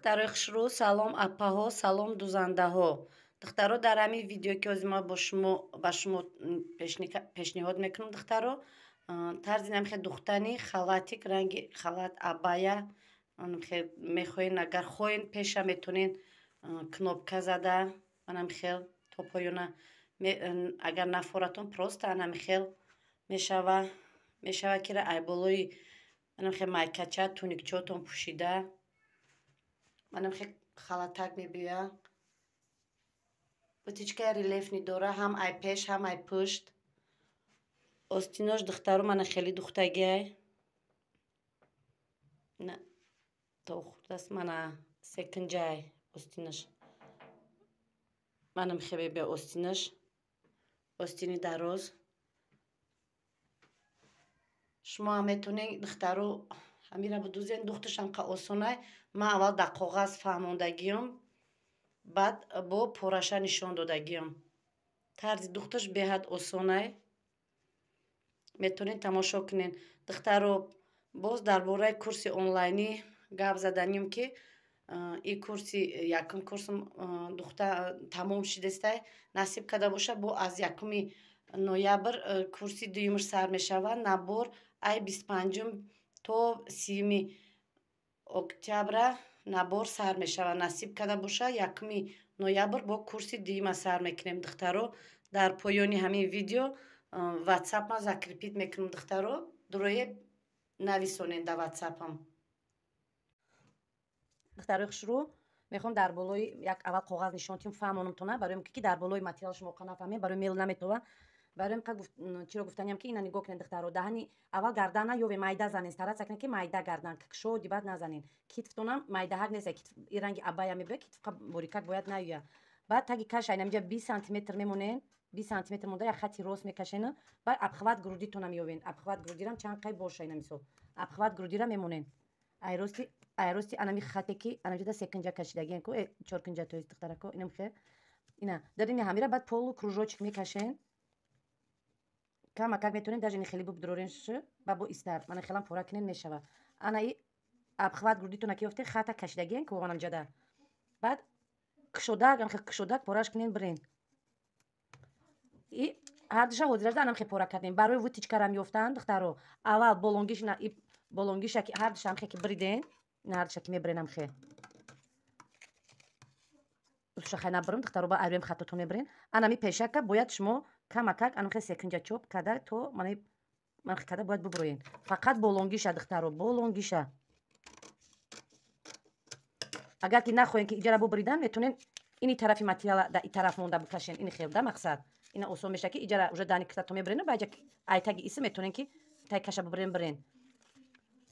Духтарои хушрӯ, салом апаҳо, салом дузандаҳо. Духтаро, дар ҳамин видео ки ҳозир ман ба шумо пешниҳод мекунам, духтаро, тарзи намхе духтани халатик, ранги халат абая, мехоҳен, агар хоҳен пеша метонен кнопка зада, анамхел то поёна, агар нафоратон просто анамхел мешава, мешава ки ай болои анамхе майкача, туникчотон пӯшида, манамхе халатак мебиёя. Вытачкаи релефни дора, ҳам ай пеш, ҳам ай пушт. Остинош, духтаро, мана хеле духтагиай. На, то хурдаст, мана секинҷай остинош. Манам хе мебиёя остинош. Остини дароз. Шумо ҳам метонед, духтаро, ҳамира будузен, духташ ҳам қа осонай. Ман аввал дар коғаз фаҳмондагиём, баъд бо пораша нишон додагиём. Тарзи духташ беҳад осонай. Метонед тамошо кунед. Духтаро, боз дар бораи курси онлайнӣ гап заданем, ки и курси якум курсм духта тамом шидестай. Насиб карда боша, бо аз 1 ноябр курси дуюмаш сар мешавад. Набор ай 25 то 30 октябра набор сар мешавад. Насиб карда боша, 1 ноябр бо курси дуюма сар мекунем, духтаро. Дар поёни ҳамин видео ватсапма закрепит мекунам, духтаро. Дурое нависонед дар ватсапам. Духтарои хушрӯ, мехоҳам дар болои як аввал коғаз нишон диҳам, фаҳмонамтона, барои ки дар болои материал шумо қа нафаҳмед, барои мел наметова. Барои ка чиро гуфтаниям, ки ина нигоҳ кунед, духтаро, даҳани аввал гардана ёве майда занен, стараться кунед, ки майда гардан, кшоди баъд назанен. Китфтонам майдаҳак нест, китф и ранги абая мебояд, китф борикак бояд наёя. Баъд таги каша инамиҷа 20 сантиметр мемонен, 20 сантиметр монда як хати рост мекашен, баъд обхват грудитона меёвен. Обхват грудирам чанд қай боша, ина мисол. Обхват грудира мемонен. Ай рости анами хате ки анамиҷа секинҷа кашидагиен ку, чоркинҷа, то есть, духтарако, инам хе. Ина, дар ини ҳамира баъд полукружочек мекашен. Камакак метонед даже хеле бубдурорен ш, ба бо истар. Мана хелам пора кунен мешава. Ана и обхват грудитона ки ёфте, хата кашидагиен ку анамҷада. Баъд кушодак, амхе кушодак пораш кунен бирен. И ҳардуша ҳозиражда анамхе пора кардем. Барои вытачкарам ёфтан, духтаро, аввал болонгиш, на болонгиша ки ҳардуша амхе ки бириден, на ҳардуша ки мебирен амхе. Уша хай набирам, духтаро, ба айрем хатотон мебирен. Анами пешака бояд шумо камакак анамхе секинҷа чоп када то мана манхе када бояд бубуроен. Фақат болонгиша, духтаро, болонгиша. Агар ки нахоҳем ки иҷара бубуридан, метонен ини тарафи материала да и тараф монда бикашен, ини хел да мақсад. Ина осон меша, ки иҷара уже дани китато мебирен, ба иҷа айтаги иси метонен ки тай каша бубирен бирен.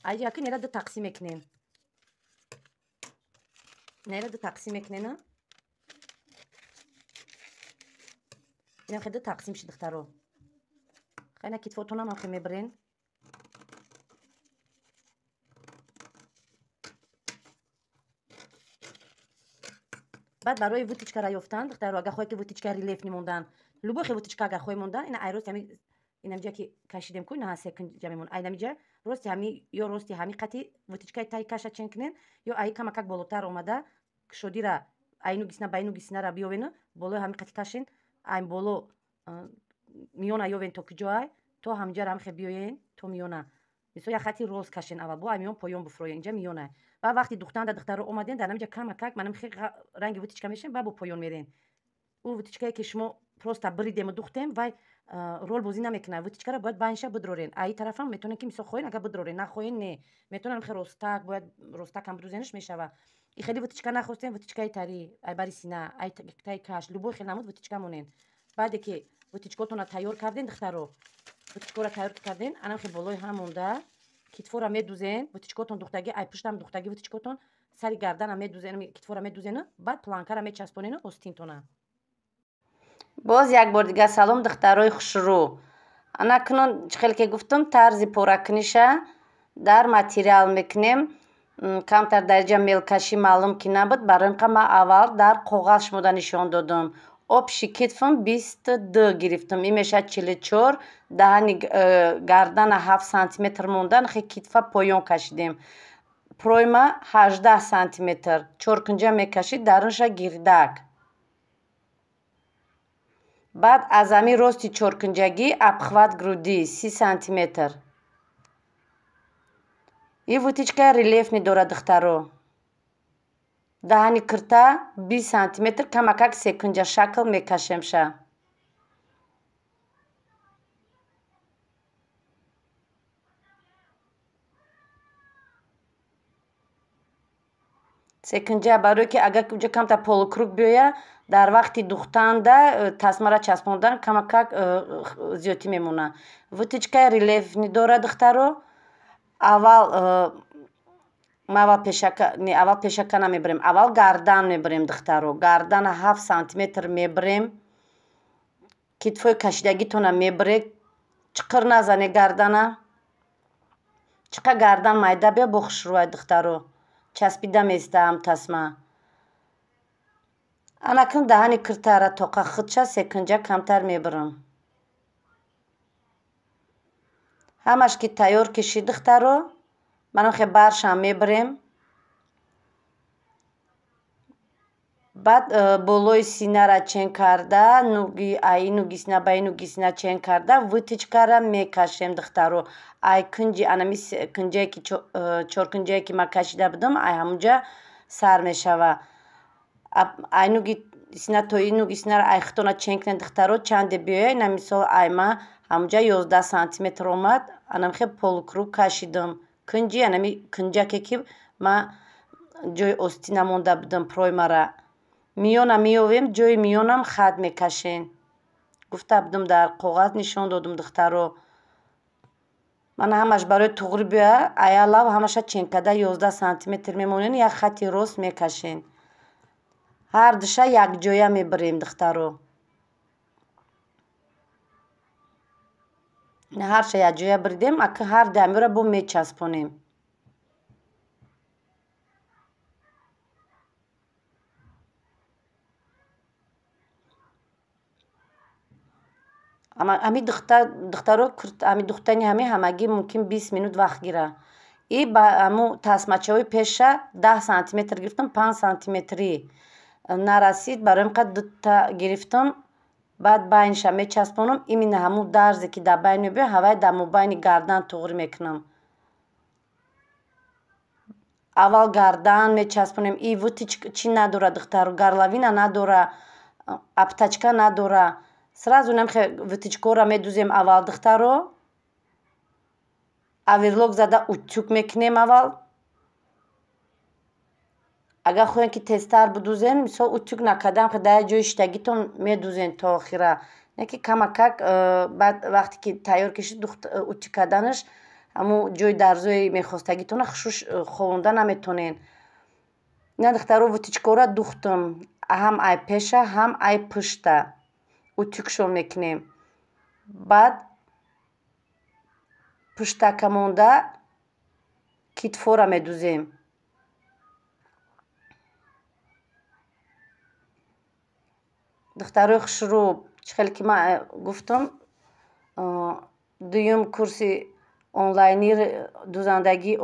Айҷа ки нера ду тақсим мекунем. Нера ду тақсим мекунена. Инам хел ду тақсим шид, духтаро. Хайна китфотонам ҳам хел мебирен. Баъд барои вытачкара ёфтан, духтаро, агар хоҳед ки вытачка релеф мондан, любой хел вытачка агар хоҳед мондан, ина ай рости ҳами инамҷа ки кашидем ку, ина секинҷа мемон. Айнамиҷа рости ҳами ё рости ҳами қати вытачкаи таи каша чен кунен, ё ай камакак болотар омада кушодира айну гисна ба айну гиснара биёвену болои ҳами қати кашен, ай боло миёна ёвен то куҷоай, то ҳамҷара ҳамхе биёен то миёна. Мисол, як хати рост кашен аввал, бо ай миён поён буфроен, инҷа миёна. Баъд вақти духтанда, духтаро, омаден, дар ҳамиҷа камакак манам хе ранги вытачка мешем, баъд бо поён мерен. Ӯ вытачкае ки шумо просто биридему духтем, вай рол бозӣ намекунад. Вытачкара бояд байнша бидрорен. Аи тарафам метонен ки мисол хоҳен агар бидрорен, нахоҳен не. Метонам хе ростак, бояд ростакам бидузенаш мешава. И хеле вытачка нахостем, вытачкаи тари, ай бари сина, ай таи каш, любой хел намуд вытачка монен. Баъде ки вытачкотона тайёр карден, духтаро, вытачкора тайёр карден, анам хе болои ҳам монда китфора медузен, вытачкотон духтаги, ай пуштам духтаги вытачкотон, сари гардана медузен, китфора медузену, баъд планкара мечаспонену остинтона. Боз як бор дигар салом, духтарои хушрӯ. Ана кунун чӣ хеле ки гуфтам, тарзи поракуниша дар материал мекунем. Камтар дар инҷа мелкашӣ маълум ки набуд, барои ин қа ман аввал дар коғаз шумода нишон додам. Общий китфам 22 гирифтам, ин мешавад 44, даҳани гардана 7 сантиметр мондан, хе китфа поён кашидем. Пройма 18 сантиметр. Чоркунҷа мекашид, дарунша гирдак. Баъд аз ҳамин рости чоркунҷагӣ обхват груди 30 сантиметр. И вытачка рельефный дорад, духтаро. Даҳани кирта 20 сантиметр, камакак секунҷа шакл мекашемша. Секунҷа барое ки агар уҷа камтар полукруг биёя, дар вақти духтанда тасмара часпондан камакак зиёдтӣ мемонад. Вытачка рельефный дорад, духтаро. Аввал ма аввал пешака, не, аввал пешака намебарем, аввал гардан мебарем, духтаро. Гардана 7 сантиметр мебарем. Китфои кашидагитона мебаред. Чиқир назане гардана. Чиқа гардан майда биё, бо хушрӯай, духтаро. Часпида местаам тасма. Анакун даҳани киртара тоқа худша секунҷа камтар мебарам. Ҳамаш ки тайёр кишид, духтаро, манам хе баршам мебарем. Баъд болои синара чен карда, нуги ай нуги сина ба нуги сина чен карда, вытачкара мекашем, духтаро. Ай кунҷи анами кунҷае ки чоркунҷае ки ман кашида будам, ай ҳамунҷа сар мешава. Ай нуги сина то ин нуги синара ай худтона чен кунед, духтаро, чанде биёя. Ина мисол ай ма ҳамунҷа 11 сантиметр омад, анам хе полукруг кашидам. Кунҷи анами кунҷаке ки ма ҷои остина монда будам проймара. Миёна меёвем, ҷои миёнам хат мекашем. Гуфта будам, дар коғаз нишон додум, духтаро. Ман ҳамаш барои туғри биёя, аялав ҳамаша чен карда 11 сантиметр мемонем, як хати рост мекашем. Ҳар душа якҷоя мебарем, духтаро. Ҳарша якҷоя буридем, ака ҳар дуамиро бо мечаспонем. Ами духтаро, ами духтани ҳами ҳамагӣ мумкин 20 минут вақт гира. И ба аму тасмачаҳои пеша 10 сантиметр гирифтам, 5 сантиметрӣ нарасид, барои ин қадр дута гирифтам. Баъд байниша мечаспонам, именно ҳамун дарзе ки дар байн мебиёяд, ҳавай дар мобайни гардан туғри мекунам. Аввал гардан мечаспонем. И вытачка чӣ надора, духтаро, горловина надора, обтачка надора. Сразу намхе вытачкора медузем аввал, духтаро. Оверлок зада утюг мекунем аввал. Агар хоҳем ки тезтар будузем, мисол утюг накардам, дар як ҷои шиштагитон медузем то охира. Не ки камакак баъд вақте ки тайёр кишид, утюг карданаш, ҳамун ҷои дарзои мехостагитона хушуш ховонда наметонен. Ина, духтаро, вытачкора духтам, ҳам ай пеша, ҳам ай пушта. Утюгшон мекунем. Баъд пуштака монда китфора медузем. Духтарои хушрӯ, чӣ хеле ки ман гуфтам, дуюм курси онлайни дузандагии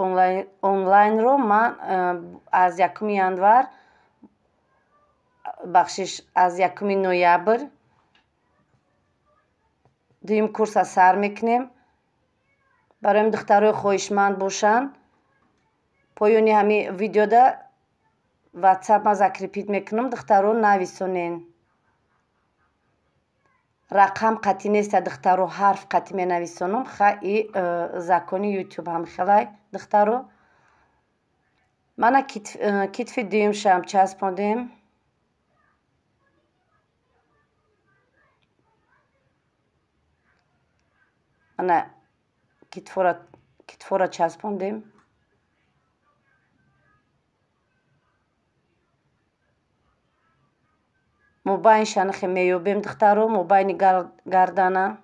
онлайнро ман аз 1 январ, бахшиш, аз 1 ноябр дуюм курса сар мекунем. Барои духтарои хоҳишманд бошанд, поёни ҳамин видеода ватсап ма закрепить мекунам, духтаро нависонен. Рақам қатъӣ неста, духтаро, ҳарф қатъӣ менависонам. Ха и закони ютуб ҳам хелай, духтаро. Мана китфи дуюмшам часпондем. Ана китфора часпондем. Мобайни шанахе меёбем, духтаро, мобайни гардана.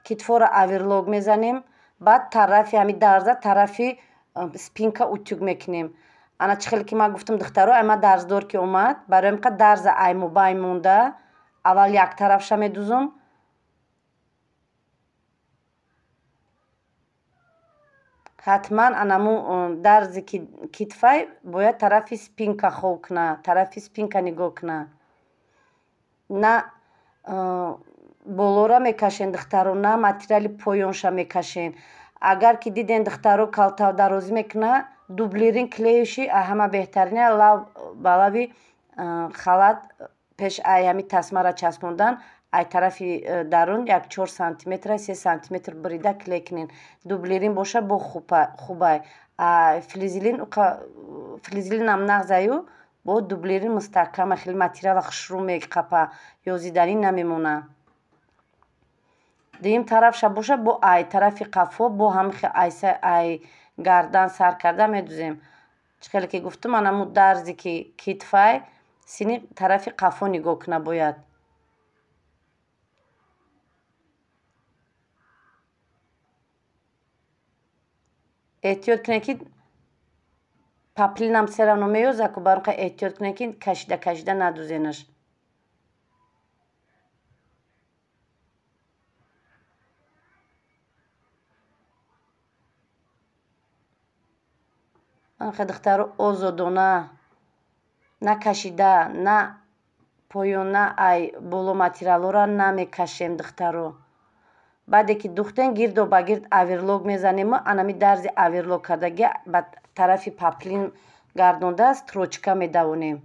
Китфора оверлок мезанем. Баъд тарафи ҳами дарза, тарафи спинка утюг мекунем. Ана чӣ хеле ки ман гуфтам, духтаро, ай ман дарздор ки омад, барои ин қадр дарза ай мобайн монда, аввал як тарафша медузам. Ҳатман анаму дарзи китфай бояд тарафи спинка хов куна, тарафи спинка нигоҳ куна. На болора мекашен, духтаро, на материали поёнша мекашен. Агар ки диден, духтаро, калтав дарозӣ мекуна, дублерин клеюши ҳама беҳтарина. Лав ба лави халат пеш ай ҳами тасмара часпондан, ай тарафи дарун як 4 сантиметра, 3 сантиметр бирида клей кунен. Дублерин боша, бо хубай. Флизелин, флизелинам нағзаю, бо дублерин мустаҳкама, хеле материала хушрӯ меқапа, ёзиданӣ намемона. Дуюм тарафша боша, бо ай тарафи қафо, бо ҳамихе ай гардан сар карда медузем. Чӣ хеле ки гуфтум, анаму дарзе ки китфай сини тарафи қафо нигоҳ куна бояд. Эҳтиёт кунед, ки паплинам всё равно меёзаку, барои эҳтиёт кунед, ки кашида кашида надузенаш. Анха, духтаро, озодона, на кашида, на поён, на ай боло материалҳоро намекашем, духтаро. Баъде ки духтен, гирдо ба гирд оверлок мезанему, анами дарзи оверлок кардагӣ ба тарафи паплин гардонда строчка медавонем.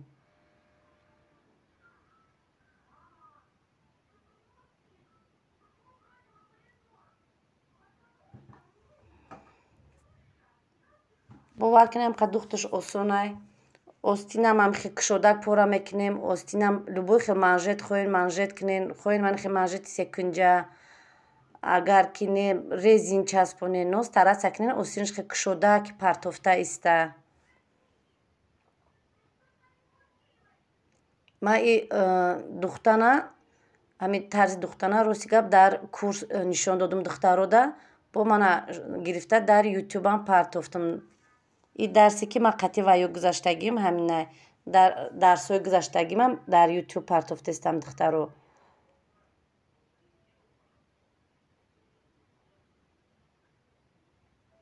Бовар кунем, ка духташ осонай. Остинам ҳамихе кушодак пора мекунем. Остинам любой хел манжет хоҳен, манжет кунен, хоҳен манихе манжети секунҷа, агар ки не, резин часпонен, но стараться кунен, остинаш хел кушода ки партофта иста. Ман и духтана, ҳамин тарзи духтана, рости гап, дар курс нишон додум духтарода, бо мана гирифта дар ютубам партофтам. И дарсе ки ман қатъи ваё гузаштагим, ҳамина дар дарсҳои гузаштагимам дар ютуб партофтаистам, духтаро.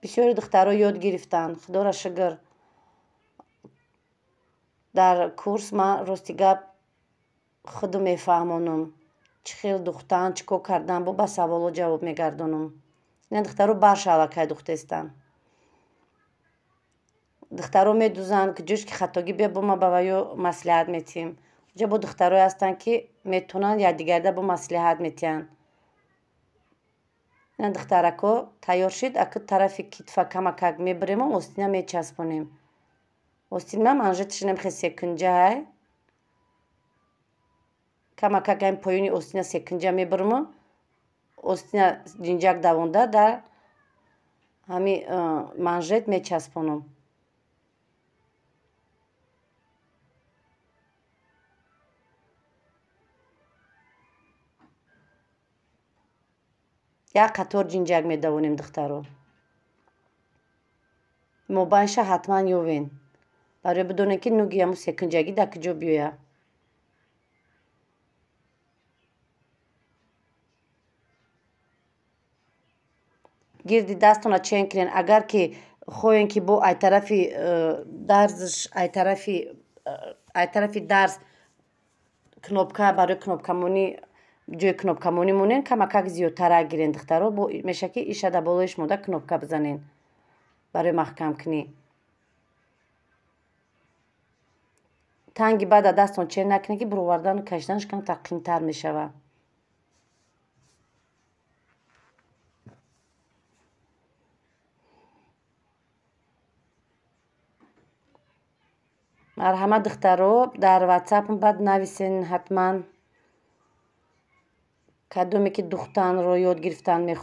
Бисёри духтаро ёд гирифтанд, худоро шукр. Дар курс ман, рости гап, худу мефаҳмонам, чӣ хел духтан, чӣ кор кардан, бо ба саволҳо ҷавоб мегардонам. Ина, духтаро, барша аллакай духтаистанд. Духтаро медузанд, ки ҷош ки хатогӣ бия, бо ма ба ваё маслиҳат метиҳем. Уҷа бо духтарое ҳастанд, ки метавонанд якдигарда бо маслиҳат метиҳанд. Ина, духтарако, тайёр шид. Аку тарафи китфа камакак мебирему остина мечаспонем. Остина манжеташ намехе секунҷаай. Камакак ҳамин поёни остина секунҷа мебириму, остина ҷинҷак давонда дар ҳами манжет мечаспонам. Як қатор ҷинҷак медавонем, духтаро. Мобайнша ҳатман ёвен, барои бидонем, ки нуги ҳамун секунҷагӣ дар куҷо биёяд. Гирди дастона чен кунен. Агар ки хоҳем, ки бо ай тарафи дарзш, ай тарафи дарз кнопка, барои кнопкамонӣ, ҷои кнопкамонӣ монен, камакак зиёдтарак гирен, духтаро. Бо мешавад, ки иша дар болоиш монда кнопка бизанен барои маҳкамкунӣ. Танги баъда дастон чен накунед, ки буровардану кашиданаш камтар қинтар мешавад. Марҳамат, духтаро, дар ватсапам баъд нависен ҳатман, кадоме ки духтанро ёд гирифтан мехоҳед.